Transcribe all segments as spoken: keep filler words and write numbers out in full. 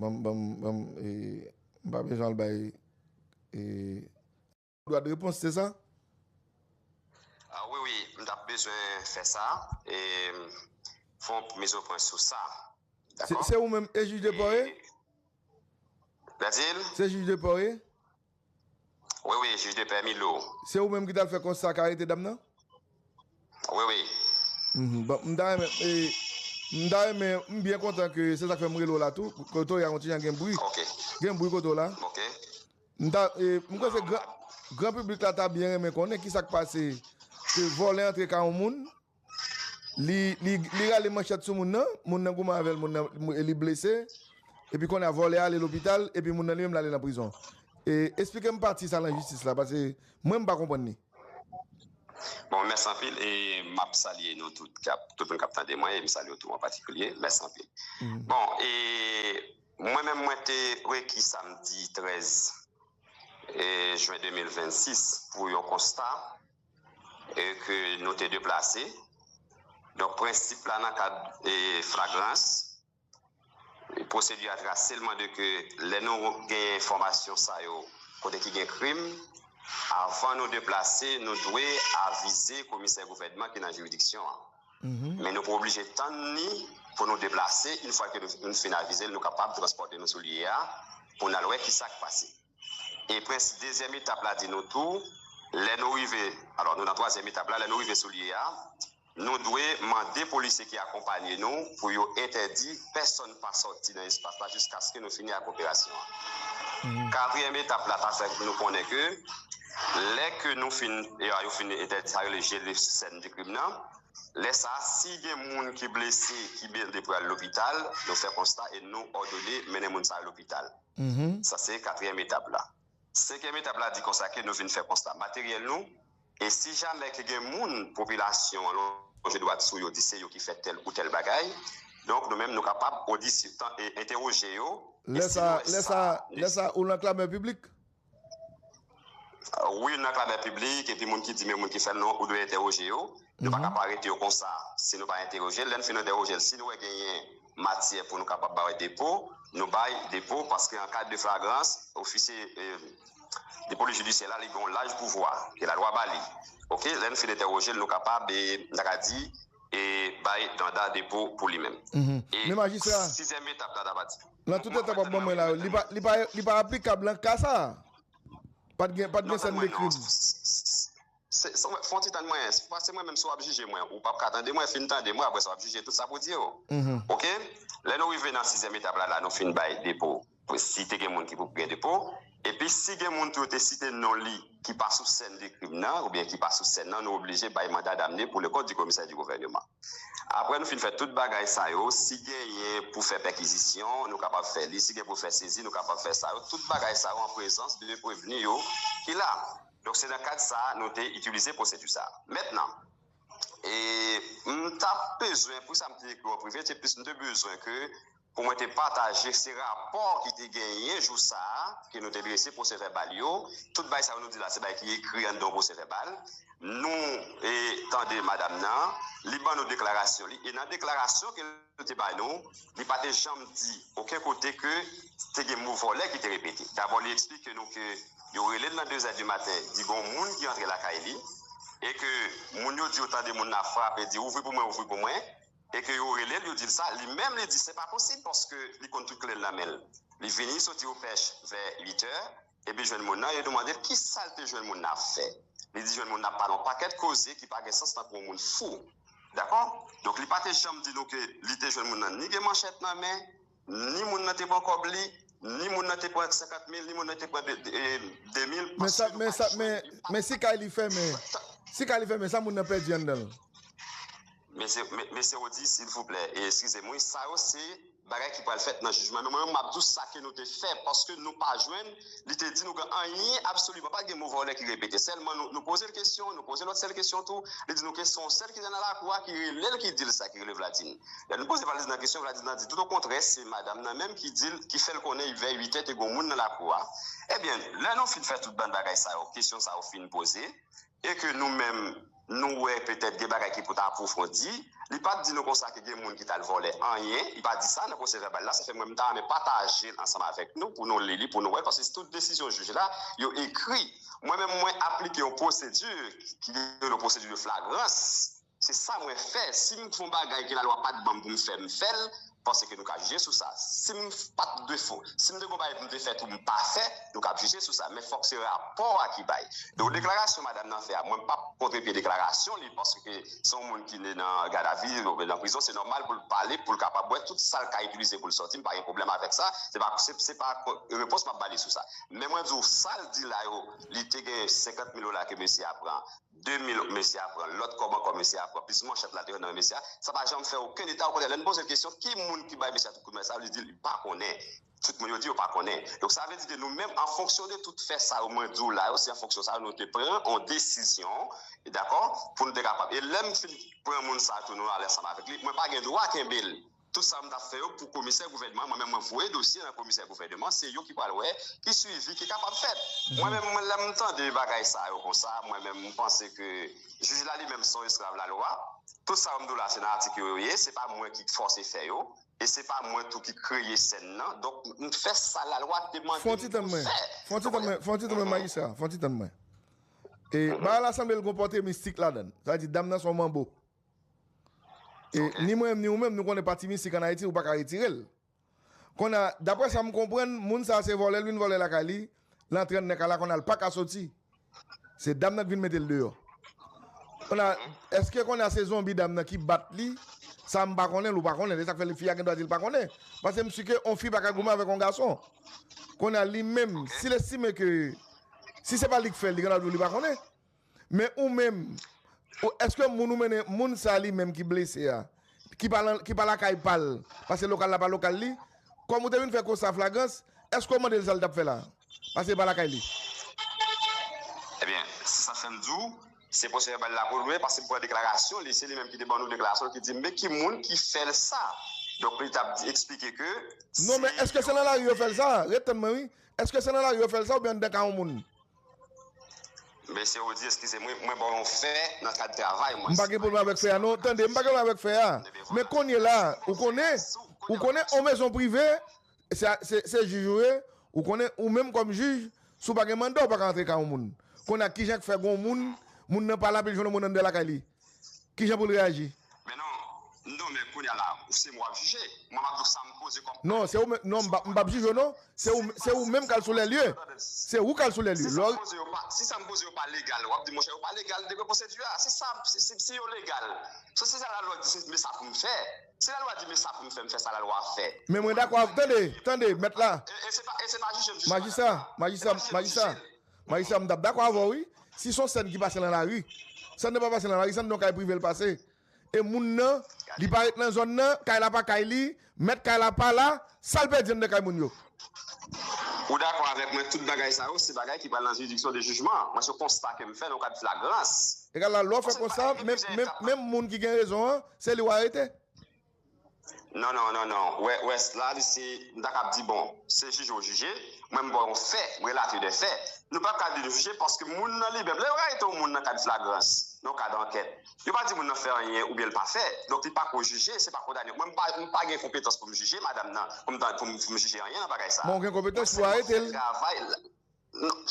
Ban m, ban m, ban m, e, m pa bezwen al bay, e, dwa de repons, se sa? Ah, wi, wi, m t ap bezwen fè sa. E, fè yon mizopwen sou sa. Se se ou menm e jij de pè w ye? Gade l. Se jij de pè w ye? Wi, wi, jij de pè Milo. Se ou menm ki t al fè konsta k arete dam nan? Wi, wi. Mhm. Bon, m ta renmen, e, m ta renmen, m byen kontan ke se sa k fè m rele w la tou. Kote w ye a, yon ti jan gen bri. Ok. Gen bri kote w la. Ok. M ta, e, m kwè se gran, gran piblik la ta byen renmen konnen ki sa k pase ke vòlè antre kay yon moun, li, li, li rale manchèt sou moun nan, moun nan goumen avè l, moun nan, li blese, epi kounye a vòlè a ale lopital, epi moun nan li menm l ale nan prizon. E, eksplike m pati sa nan jistis la, paske mwen m pa konprann li. Bon, mèsi anpil e m ap salye nou tout k ap, tout moun k ap tande mwen e m salye w tou an patikilye. Mèsi anpil. Bon, e mwen menm mwen te reki samdi trèz e, jen de mil vennsis pou yon konsta e ke nou te deplase. Donk, prensip la nan kad e, flagrans, pwosedi a trase l mande ke lè nou gen enfòmasyon sa yo, kote ki gen krim, avan nou deplase, nou dwe avize komisè gouvènman ki nan jiridiksyon an. Men nou pa oblije tann ni pou nou deplase. Yon fwa ke nou, nou fin avize l, nou kapab transpòte nou sou lye a pou n al wè ki sa k pase. E prens, dezyèm etap la di nou tou, lè nou rive, alò nou nan twazyèm etap la, lè nou rive sou lye a, nou dwe mande polisye ki akonpanye nou pou yo entèdi pèsòn pa sòti nan espas la jiskaske nou fini ak operasyon an. Katriyèm etap la ta fè nou konnen ke lè ke nou fin, e, yo fin entèdi sa yo rele jele sèn de krim nan, lè sa a, si gen moun ki blese, ki mande pou al lopital, nou fè konsta e nou òdone mennen moun sa a lopital. Sa se katriyèm etap la. Senkyèm etap la di konsa ke nou vin fè konsta materyèl nou, e si jamè ke gen moun popilasyon an lonje dwat sou yo, di se yo ki fè tèl ou tèl bagay, donk nou menm nou kapab odisyon, e, entèwoje yo. Lè sa, lè sa, lè sa ou nan klamè piblik? Wi, nan klamè piblik, epi moun ki di men moun ki fè l non, ou dwe entèwoje yo. Nou pa ka pa arete yo konsa si nou pa entèwoje l. Lè n fin entèwoje l, si nou wè genyen matyè pou nou kapab bay depo, nou bay depo, paske an ka de flagrans, ofisye, e, depoli jidisyè la, li gen yon laj pouvwa ke lalwa ba li. Ok, lè n fin entèwoje l, nou kapab, e, n ta ka di, e, bay manda depo pou li menm. E Men majistra, sizyèm etap la, ta pa di. Nan tout etap w ap ban mwen la, li pa, li pa, li pa aplikab nan ka sa a. Pa t gen, pa t gen sèn de krim. Se, se, fè yon ti tann mwen, paske mwen menm si w ap jije mwen, ou p ap ka tande mwen, fin tande mwen, apre sa w ap jije tout sa pou di yo. Ok? Lè nou rive nan sizyèm etap la, la nou fin bay depo, si te gen moun ki pou gen depo, epi si gen moun tou yo te site non li ki pa sou sèn de krim nan, oubyen ki pa sou sèn nan, nou oblije bay manda damne pou le kont di komisè di gouvèneman. Apre nou fin fè tout bagay sa yo, si genyen pou fè pèkizisyon, nou kapab fè li, si gen pou fè sezi, nou kapab fè sa yo, tout bagay sa yo an prezans de prevni yo ki la. Donk, se nan kad sa a nou te itilize pwosedi sa a. Mentnan, e, m t ap bezwen, pou sa m te ekri w an prive, se plis m te bezwen ke pou mwen te pataje se rapò ki te genyen jou sa a, ke nou te drese pwosè vèbal yo. Tout bagay sa yo nou di la, se bagay ki ekri anndan yon pwosè vèbal. Nou, e, tande madanm nan, li ban nou deklarasyon li, e nan deklarasyon ke li te bay nou, li pa te janm di okenn kote ke te gen mo vòlè ki te repete. Dabò, li eksplike nou ke yo rele l nan de zè di maten, di gon moun ki antre lakay li, e ke moun yo di yo tande moun nan ap frape, di ouvri pou mwen, ouvri pou mwen, e ke yo rele l, yo di l sa, li menm li di se pa posib paske li konn tout kle l nan men l. Li vini soti opèch vè uit è, epi jwenn moun nan, e yo mande l kisa l te jwenn moun nan ap fè. Li di jwenn moun nan ap pale yon pakèt koze ki pa gen sans tankou yon moun fou. Dakò? Donk, li pa te janm di nou ke li te jwenn moun nan ni gen manchèt nan men, ni moun nan te pran kòb li, ni moun nan te pran senkant mil, ni moun nan te pran de, de, e, de mil, Men sa, paske nou men pa sa, jwenn men, li pa men si kay li fèmen, si kay li fèmen, sa moun nan pèdi anndan l? Mesye, me- mesye Rodi, silvouplè, e eskize m, wi, sa yo se bagay ki pral fèt nan jijman. Men mwen menm, m ap di w sa ke nou te fè, paske nou pa jwenn, li te di nou gen anyen, absoliman pa gen mo vòlè ki repete. Sèlman, nou, nou poze l kesyon, nou poze lòt sèl kesyon tou. Li di nou ke se yon sèl ki te nan lakou a, ki rele l, ki di l sa, ki rele Vladin. Lè nou poze Vladin nan kesyon, Vladin nan di tout okontrè, se madanm nan menm ki di l, ki fè l konnen vè uit è te gen yon moun nan lakou a. Ebyen, lè nou fin fè tout bann bagay sa yo, kesyon sa yo fin poze, e ke nou menm, nou wè petèt gen bagay ki pou ta apwofondi. Li pa t di nou konsa ke gen moun ki t al vòlè anyen. Li pa di sa nan pwosè vèbal la. Sa fè mwen, m ta renmen pataje l ansanm avèk nou pou nou li li, pou nou wè, paske tout desizyon jij la, yo ekri. Mwen menm, mwen aplike yon pwosedi ki rele pwosedi de flagrans. Se sa mwen fè. Si m fè yon bagay ke lalwa pa t ban m pou m fè, m fè l, paske nou ka jije sou sa. Si m pa t de fo, si m te gen yon bagay pou m te fè tou, m pa fè, nou ka jije sou sa. Men fòk se rapò a ki bay. Donk, deklarasyon madanm nan fè a, mwen, m p ap kontrepye deklarasyon li, paske se yon moun ki ne nan gadavi, oubyen nan prizon, se nòmal pou l pale, pou l kapab wè tout sa l ka itilize pou l sòti, m pa gen pwoblèm avèk sa. Se pa, se, se pa ko-, repons m ap ba li sou sa. Men mwen di w, sa l di la yo, li te gen senkant mil dola ke mesye a pran, de mil mesye a pran, lòt kòb ankò mesye a pran, plis manchèt la te nan mesye a, sa pa janm fè okenn eta. Okontrè, lè n poze l kesyon, ki moun ki bay mesye a tout kout men sa, li di li pa konnen. Tout moun yo di yo pa konnen. Donk, sa vle di ke nou menm, an fonksyon de tout fè sa yo mwen di w la yo, se an fonksyon sa yo nou te pran yon desizyon, dakò, pou nou te kapab. E lè m fin pran moun sa tou, nou ale ansanm avèk li, mwen pa gen dwa kenbe l. Tout sa m t ap fè yo pou komisè gouvènman, mwen menm mwen voye dosye nan komisè gouvènman, se yo ki pral wè, ki swivi ki kapab fèt. Mwen menm, mwen, lè m tande bagay sa yo konsa, mwen menm, m panse ke jij la li menm se yon esklav lalwa. Tout sa yo m di w la, se nan atik yo yo ye, se pa mwen ki fòse fè yo, e se pa mwen tou ki kreye sèn nan. Donk, m fè sa lalwa te mande m pou m fè. Fè yon ti tann mwen, fè yon ti tann mwen, fè yon ti tann mwen, majistra, fè yon ti tann mwen. E, bagay la sanble l gon pòte mistik ladan l. Sa vle di, dam nan se yon manbo. E ni mwen menm, ni ou menm, nou konnen pati mistik ann Ayiti, ou pa ka retire l. Kounye a, daprè sa m konprann, moun sa a se vòlè l vin vòlè lakay li, l antre anndan kay la, kounye a l pa ka soti. Se dam nan k vin mete l deyò. Kounye a, èske kounye a se zonbi dam nan ki bat li? Sa m pa konnen l, ou pa konnen l. E sa k fè fi a gen dwa di l pa konnen. Paske m si ke yon fi pa ka goumen avèk yon gason. Kounye a, li menm, si l estime ke, si se pa li k fè l, li gen dwa di w li pa konnen. Men ou menm, ou, èske moun ou mennen, moun sa li menm ki blese a, ki pa lan-, ki pa lakay pa l, paske lokal la pa lokal li, kòm ou te vin fè konsta flagrans, èske w mande l sa l t ap fè la? Paske e pa lakay li. Ebyen, se sa fè m di w, se pwosè vèbal la pou l wè, paske m pran deklarasyon li, se li menm ki te ban nou deklarasyon ki di, men ki moun ki fè l sa? Donk, li t ap di, eksplike ke... Non, men èske se nan lari yo fè l sa? Ret tann mwen, wi. Èske se nan lari yo fè l sa oubyen anndan kay yon moun? Mesye Rodi, eskize mwen, mwen ba w yon fè nan kad travay mwen. M pa gen pwoblèm avèk fè a, non. Tande, m pa gen pwoblèm avèk fè a. Men kounye la, ou konnen, ou konnen yon mezon prive, se, se, se jij ou ye, ou konnen, ou menm kòm jij, si w pa gen manda, w pa ka antre kay yon moun. Kounye a, kijan k fè gon moun, moun nan pa la, epi l jwenn yon moun anndan lakay li? Kijan pou l reyaji? Men non, non, men kounye a la, se mwen w ap jije. Mwen, m ap di w sa m poze kòm... Non, se ou menm, non, m p ap, m p ap jije w, non. Se ou, se ou menm k al sou lè lye. Se ou k al sou lè lye. Si sa m poze yo pa, si sa m poze yo pa legal, w ap di, monchè, yo pa legal, depi pwosedi a. Se sa, si, si, si yo legal. Se, se sa lalwa di, se, men sa pou m fè. Si lalwa di, men sa pou m fè, m fè sa lalwa a fè. Men mwen dakò avè w. Tande, tande, mèt la. E, e se pa, e se pa jije m jije. Majistra, majistra, majistra. Majistra, m t ap dakò avè w, wi. Si se yon sèn ki pase nan lari, sèn nan pa pase nan lari, sèn nan yon kay prive l pase. E moun nan, li pa ret nan zòn nan, kay la pa kay li, mèt kay la pa la, sa l pèdi anndan kay moun yo? Ou dakò avèk mwen, tout bagay sa yo, se bagay ki pral nan jiridiksyon de jijman. Mwen, se konsta ke m fè nan kad flagrans. Egal la, lè w fè konsta, menm, menm, menm moun ki gen rezon an, se li w arete. Non, non, non, non. Wè, wè, la, li se, m ta kab di, bon, se jije w jije, mwen, m ba w yon fè, m relate de fè. Nou pa ka di nou jije paske moun nan li menm, lè yo arete yon moun nan kad flagrans, nan kad ankèt, yo pa di moun nan fè anyen oubyen l pa fè. Donk, li pa ko jije, se pa kondane. Mwen, m pa, m pa gen konpetans pou m jije madanm nan, pou m, pou m, pou m jije anyen nan bagay sa a. Men w gen konpetans pou w arete l. Mwen, se mwen k fè travay la. Non,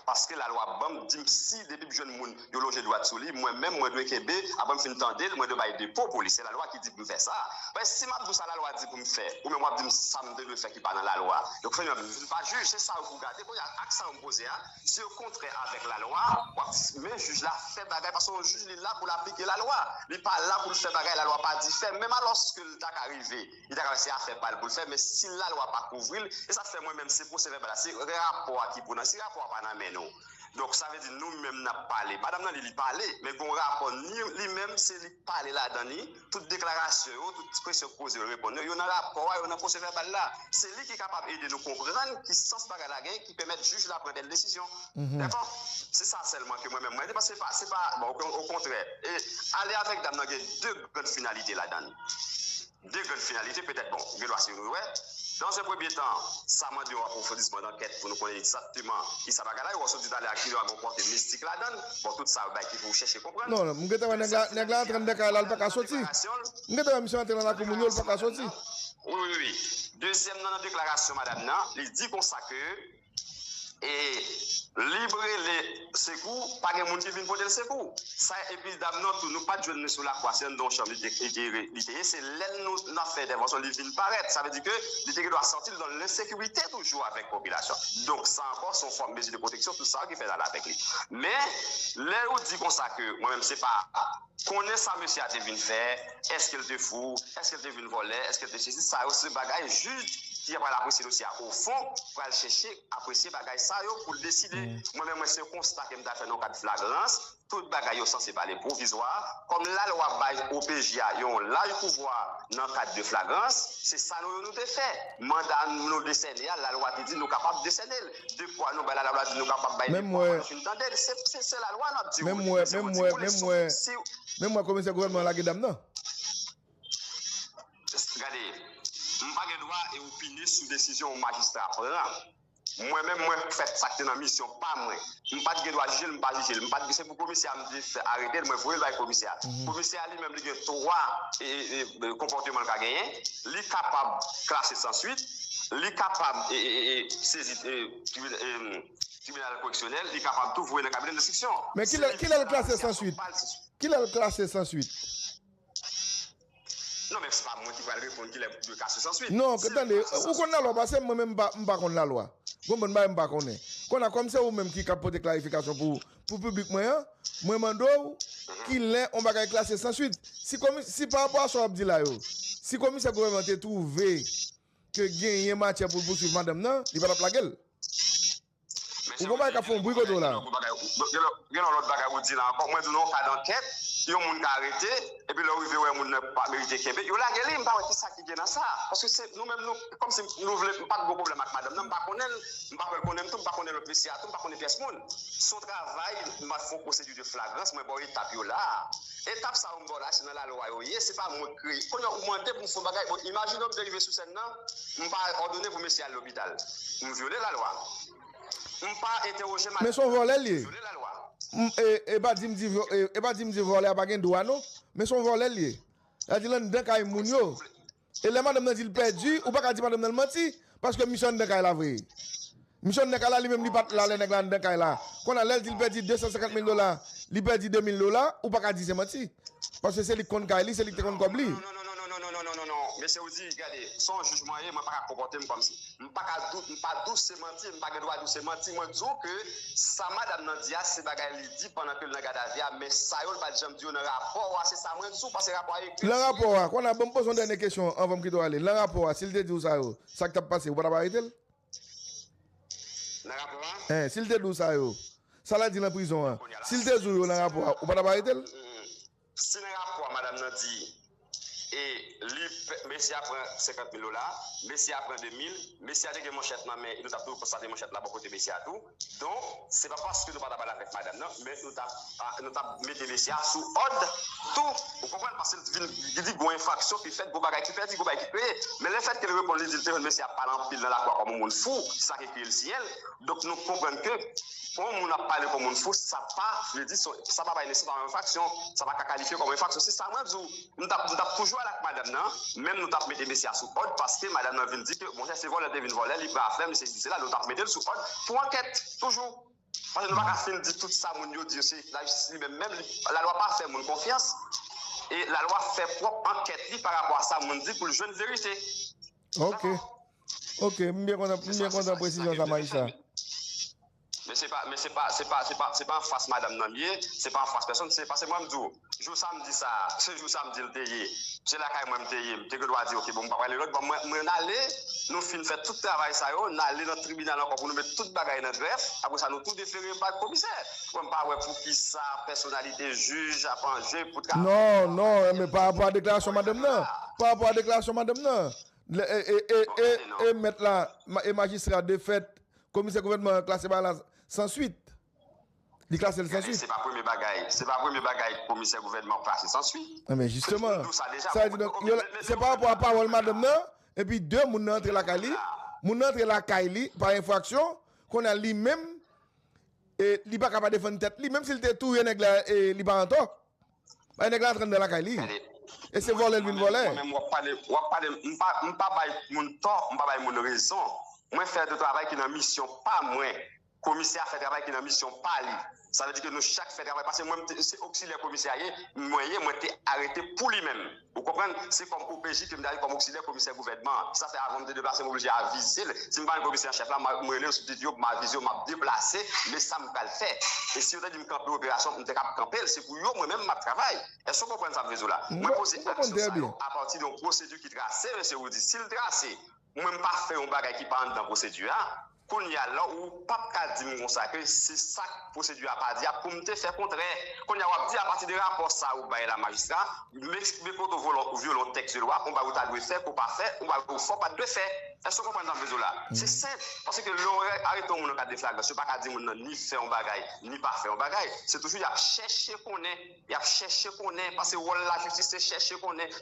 paske lalwa ban m, di m si depi m jwenn moun, yo lonje dwat sou li, mwen menm, mwen dwe kenbe, apre m fin tande l, mwen dwe bay depo pou li. Se lalwa ki di pou m fè sa. Men si m ap di w sa lalwa di pou m fè, ou menm w ap di m sa m te dwe fè ki pa nan lalwa. Donk, fè m vin pa jij, se sa ou pou gade. Kounye a, ak sa ou m poze a, si yo kontrè avèk lalwa, w ap, men jij la fè bagay, paske yon jij, li la pou l aplike lalwa. Li pa la pou l fè bagay lalwa pa di fè, menm alòske l ta ka rive. Li ta ka wè se afè pa l pou l fè, men si lalwa pa kouvri l, e sa k fè mwen menm, se pwosè vèbal la, se rapò a ki pou nan, si rapò a pa nan men nou. Donk, sa vle di nou menm n ap pale. Madanm nan, li, li pale, men gon rapò, ni li menm, se li k pale ladan li, tout deklarasyon yo, tout kesyon k poze yo, reponn yo, yo nan rapò a, yo nan pwosè vèbal la. Se li ki kapab ede nou konprann ki sans bagay la gen, ki pèmèt jij la pran bèl desizyon. Dakò? Se sa sèlman ke mwen menm, mwen, paske se pa, se pa, bon, o, okontrè. E ale avèk dam nan gen de grann finalite ladan l. De grann finalite, petèt, bon, ou gen dwa se youn ou wè. Dans un premier temps, sa mande yon apwofondisman dankèt pou nou konnen egzakteman kisa bagay la ye. Ou sot di talè a ki lè a gen yon pòte mistik ladan l. Bon, tout sa yo bay ki pou w chèche konprann. Non, non, m gentan wè nèg la, nèg la antre anndan kay la, l pa ka soti. M gentan wè misye antre nan lakou moun yo, l pa ka soti. Wi, wi, wi. Dezyèm nan, nan deklarasyon madanm nan, li di konsa ke e li rele sekou, pa gen moun ki vin pote l sekou. Sa, epi dam nan tou, nou pa t jwenn li sou lakwa, se anndan yon chanm li te, li te, li te ye. Se lè nou, n ap fè entèvansyon, li vin parèt. Sa vle di ke li te gen dwa santi l nan lensekirite toujou avèk popilasyon. Donk, sa ankò, se yon fòm mezi de pwoteksyon, tout sa ki fè l ale avèk li. Men, lè ou di konsa ke mwen menm, se pa konnen sa mesye a te vin fè, èske l te fou, èske l te vin vòlè, èske l te sesi, sa yo se bagay jij ki pral apresye dosye a o fon, pral chèche apresye bagay sa yo pou l deside. Mwen menm, mwen, se yon konsta ke m ta fè nan yon kad flagrans, tout bagay yo sanse pale pwovizwa, kòm lalwa bay O P J a yon laj pouvwa nan kad de flagrans, se sa nou yo nou te fè. Manda nou desène a, lalwa te di nou kapab desène l. De pwa nou bay la, lalwa di nou kapab bay de pwa, nou fin tande l. Se, se, se lalwa n ap di ou. Menm mwen, menm mwen, menm mwen, menm mwen komisè gouvènman lage dam nan. Gade, m pa gen dwa e opine sou desizyon yon majistra pran. Mwen menm, mwen fè sa k te nan misyon pa mwen. M pa t gen dwa jije l, m pa jije l. M pa t, se pou komisè a m te fè arete l, mwen voye l bay komisè a. Komisè a li menm, li gen twa e, e, e, konpòteman l ka genyen. Li kapab klase san swit, li kapab e, e, e, e, sezi e, tribina-, e, tribinal koreksyonèl, li kapab tou voye nan kabinè enstriksyon. Men kilè, kilè l klase san swit? Kilè l klase san swit? Non, men se pa mwen ki pral reponn kilè pou yo klase san swit. Non, tande, ou konn lalwa pase m, mwen menm m pa, m pa konn lalwa. Gon bann bagay m pa konnen. Kounye a, kòm se ou menm ki ka pote klarifikasyon pou, pou piblik mwen an, mwen mande w, kilè yon bagay klase san swit? Si komi-, si pa rapò a sa w ap di la yo, si komisè gouvènman te twouve ke genyen matyè pou l pouswiv madanm nan, li pa t ap lage l. Ou gon bagay k ap fè yon bri kote w la. Gen lòt, gen lòt bagay ou di la ankò. Mwen di w nan yon ka dankèt, yon moun ka arete, epi lè w rive wè moun nan pa merite kenbe, yo lage li, m pa wè kisa ki gen nan sa. Paske se nou menm, nou, kòmsi nou vle, m pa t gon pwoblèm ak madanm nan, m pa konnen l, m pa kwè l konnen m tou, m pa konnen lòt mesye a tou, m pa konnen pyès moun. Se yon travay, m ap fè yon pwosedi de flagrans, mwen ba w etap yo la. Etap sa yo m ba w la, se nan lalwa yo ye, se pa mwen k kreye. Kounye a, ou mande pou m fè yon bagay, bon, imajine w m te rive sou sèn nan, m pa òdone pou mesye al lopital. M vyole lalwa. M pa entèwoje madanm nan. Men se yon vòlè l ye. M vyole lalwa. M, e, e pa di m di vyo-, e, e pa di m di vòlè a pa gen dwa non. Men se yon vòlè l ye. Sa di l anndan kay moun yo. E lè madanm nan di l pèdi, ou pa ka di madanm nan l manti, paske misye anndan kay la vre. Misye anndan kay la, li menm li pa t la lè nèg la anndan kay la. Kounye a lè l di l pèdi de san senkant mil dola, li pèdi de mil dola, ou pa ka di se manti. Paske se li k konn kay li, se li k te konn kòb li. Non, non, non, non, non, non, non, non, non, non, non. Mesye ou di, gade, se yon jij mwen ye, mwen pa ka konpòte m kòmsi. M pa ka di w, m pa di w se manti, m pa gen dwa di w se manti. Mwen di w ke sa madanm nan di a, se bagay li di pandan ke l nan gadavi a, men sa yo l pa t janm di yo nan rapò a, se sa mwen di w, paske rapò a ekri. Nan rapò a, kounye a, ban m poze yon dènye kesyon anvan m kite w ale. Nan rapò a, si l te di w sa yo, sa k t ap pase, ou pa t ap arete l? Nan rapò a? Hen, si l te di w sa yo, sa l al di nan prizon an, si l te di w yo nan rapò a, ou pa t ap arete l? Si nan rapò a, madanm nan di, e li, mesye a pran senkant mil dola, mesye a pran de mil, mesye a te gen manchèt nan men, e nou t ap toujou konstate manchèt la bò kote mesye a tou. Donk, se pa paske nou pa t ap al avèk madanm nan, men nou t ap, a, nou t ap mete mesye a sou òd tou. Ou konprann? Paske l vin, li di gon enfraksyon ki fèt, gon bagay ki pèdi, gon bagay ki kreye. Men lefètke l reponn, li di l te jwenn mesye ap pale anpil nan lakou a kòm yon moun fou, se sa ki kreye l siyen l. Donk, nou konprann ke yon moun ap pale kòm moun fou, sa pa vle di, sa pa bay nesans a yon enfraksyon, sa pa ka kalifye kòm enfraksyon. Se sa mwen di w. M t ap, m t ap toujou al ak madanm nan, menm nou t ap mete mesye a sou òd, paske madanm nan vin di ke, monchè, se vòlè l te vin vòlè, li pran afè m, li sesi, li sela, nou t ap mete l sou òd pou ankèt, toujou. Paske nou pa ka fin di tout sa moun yo di yo, se lajistis li menm, menm li, lalwa pa fè moun konfyans, e lalwa fè pwòp ankèt li pa rapò a sa moun di pou l jwenn verite. Ok. Ok, m byen kontan, m byen kontan presizyon sa, majistra. Men se pa, men se pa, se pa, se pa, se pa anfas madanm nan m ye, se pa anfas pèsonn, se paske mwen m di w, jou samdi sa a, se jou samdi l te ye. Se lakay mwen m te ye, m te gen dwa di, ok, bon, m pa prale lòt bò, mwen, mwen ale, nou fin fè tout travay sa yo, n ale nan tribinal ankò pou nou met tout bagay nan grèf, apre sa nou tou defere bay komisè. Mwen m pa wè poukisa pèsonalite jij ap an je pou ta. Non, non, men pa rapò a deklarasyon madanm nan, pa rapò a deklarasyon madanm nan. Lè, e, e, e, e, e mèt la, ma-, e majistra defèt, komisè gouvènman an klase bagay la san swit. Li klase l san swit. Se pa premye bagay, se pa premye bagay komisè gouvènman an klase san swit. Enben, jisteman, sa vle di, donk, se pa rapò a pawòl madanm nan, Epi de, moun nan antre lakay li, moun nan antre lakay li pa enfraksyon, kounye a li menm, e, li pa ka pa defann tèt li, menm si l te touye nèg la, e, li pa antò. Bay nèg la antre anndan lakay li. E se vòlè l vin vòlè. Mwen menm, w ap pale, w ap pale, m pa, m pa bay moun tò, m pa bay moun rezon. Mwen fè de travay ki nan misyon pa mwen. Komisè a fè travay ki nan misyon pa li. Sa vle di ke nou chak fè travay. Paske mwen, m te- se oksilè komisè a ye, mwen ye, mwen te arete pou li menm. Ou konprann? Se kòm O P J ke m te ale kòm oksilè komisè gouvènman an. Sa fè avan m te deplase, m oblije avize l. Si m pa gen komisè an chèf la, m a- m rele yo sou pitit yo, m avize yo, m ap deplase, men sa m pral fè. E si yo te di m kanpe operasyon, m te kab kanpe l. Se pou yo, mwen menm, m ap travay. Èske w konprann sa m vle di w la? Mwen poze aksyon sa yo apati de yon pwosedi ki trase, mesye Roudy. Si l trase, mwen m pa fè yon bagay ki pa anndan pwosedi a, kounye a la, ou p ap ka di m konsa ke se sa k pwosedi a pa di a pou m te fè kontrè. Kounye a, w ap di apati de rapò sa ou bay la, majistra, m eksplike w, ou vyole yon tèks de lwa, yon bagay ou ta dwe fè, ke w pa fè, yon bagay ou fè, w pa t dwe fè. Èske w konprann sa m vle di w la? Se senp. Paske lè w arete yon moun nan kad de flagrans, yo pa ka di moun nan ni fè yon bagay, ni pa fè yon bagay. Se toujou y ap chèche konnen, y ap chèche konnen, paske wòl lajistis se chèche konnen.